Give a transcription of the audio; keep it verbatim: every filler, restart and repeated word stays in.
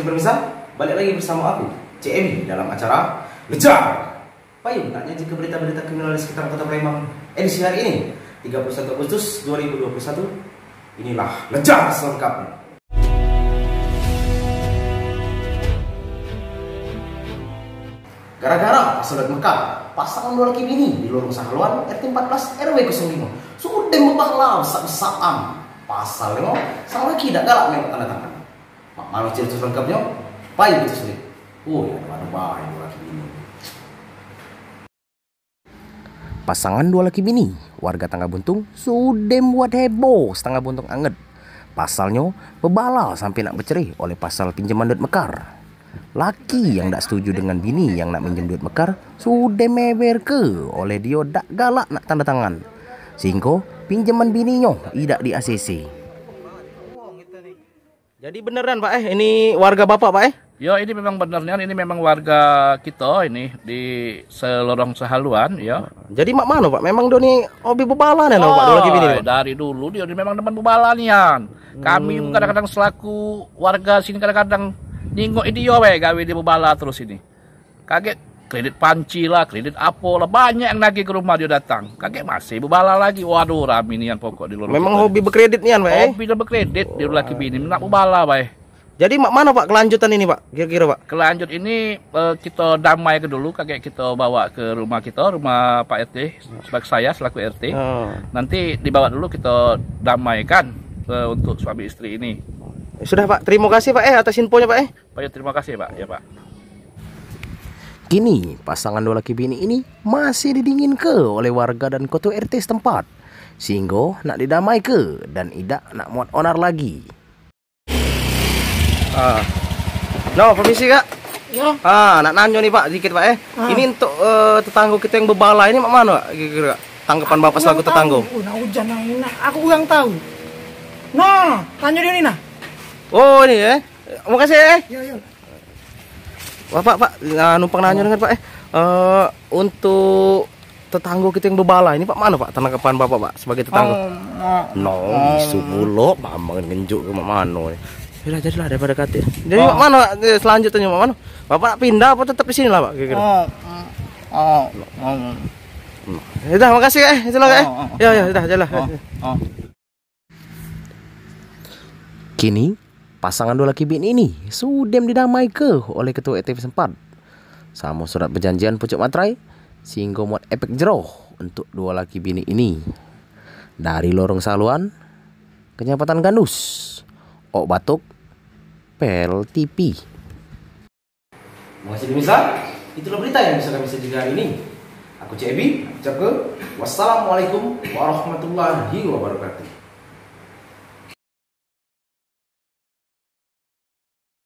Pemirsa, balik lagi bersama aku, C M I, dalam acara Lejar. Payung nak nyaji ke berita-berita kriminal di sekitar Kota Palembang edisi hari ini, tiga puluh satu Agustus dua ribu dua puluh satu. Inilah Lejar selengkapnya. Gara-gara pasal Dot Mekar, pasangan dua laki bini di Lorong Sahaluan, R T empat belas, R W kosong lima, sudah bebala besak-besakan. Pasalnyo, sang laki dak galak nengok tanda tangan. Mak mano cerita selengkapnyo? Pai kito silik. Oi, ado-ado bae dua laki bini. Pasangan dua laki bini, warga Tangga Buntung, sudah buat heboh setangah buntung anget. Pasalnyo, bebala sampe nak becerai oleh pasal pinjaman duit mekar. Laki yang dak setuju dengan bini yang nak minjem duit mekar, sudah mewerke oleh dio dak galak nak tanda tangan. Sehinggo pinjaman bininyo idak di A C C. Jadi beneran, Pak, eh, ini warga Bapak, Pak, eh? Yo, ini memang bener nian, ini memang warga kita ini di selorong Sehaluan, ya. Jadi mak mano, Pak? Memang dio ni hobi bebala nian, Pak, dua laki bini, Pak? Dari dulu dio ni memang demen bebala nian. Kami pun kadang-kadang selaku warga sini kadang-kadang nyingok dio bae gawe dio bebala terus ini. Kagek kredit panci lah, kredit apo lah, banyak yang nagih ke rumah dio datang. Kagek masih bebala lagi. Waduh, rami nian pokok di lorong. Memang hobi bekredit nian, Pak, eh? Hobi dah bekredit, dio laki bini nak bebala bae. Jadi mak mano, Pak, kelanjutan ini, Pak? Kira-kira, Pak? Kelanjut ini, eh, kita damai ke dulu, kagek kita bawa ke rumah kita, rumah Pak R T, sebagai saya selaku R T. Oh. Nanti dibawa dulu kita damaikan, eh, untuk suami istri ini. Sudah, Pak. Terima kasih, Pak, eh, atas infonya, Pak, eh. Pak, ya, terima kasih, Pak. Ya, Pak. Kini, pasangan dua laki bini ini masih didinginke oleh warga dan ketua R T setempat, sehinggo nak didamaike dan idak nak muat onar lagi. Ah. No, permisi, Kak. Yo. Ah, nak nanyo ni, Pak, dikit, Pak, eh. Ah. Ini untuk, eh, tetanggo kito yang bebala ini mak mano, Kak? Kira-kira, Kak? Tanggapan Bapak selaku tetanggo. Oh, nak hujan, nak, aku kurang tahu. Nah, tanyo dio ni, nah. Oh, ini, eh. Makasih, eh. Yo, yo. Wah, Pak, Pak, nah, numpang nanyo dengan Pak, eh. Eh, untuk tetanggo kito yang bebala ini, Pak, mano, Pak, tanggapan Bapak, Pak, sebagai tetanggo? Oh, oh. No, oh. Isu pulo, Bambang ngenjuk ke mak mano ni. Yalah, jadilah daripada kate. Jadi, oh. Mak mano, eh, selanjutnyo mak mano? Bapak pindah apa tetap di sini lah, Pak, kira-kira? Oh, oh, oh, oh. Nah. Yadah, makasih, eh. Itulah, eh. Oh, oh, oh. Ya, ya, dah, jalan. Oh, oh. Kini, pasangan dua laki bini ini sudem didamaike oleh ketua R T setempat. Samo surat perjanjian pucuk matrai, sehinggo muat efek jero untuk dua laki bini ini. Dari Lorong Saluan, Kecamatan Gandus, Wak Batuk, Pel T V. Makasih pemirsa, itulah berita yang bisa kami sajikan hari ini. Aku Cebi, ucapke wassalamualaikum warahmatullahi wabarakatuh.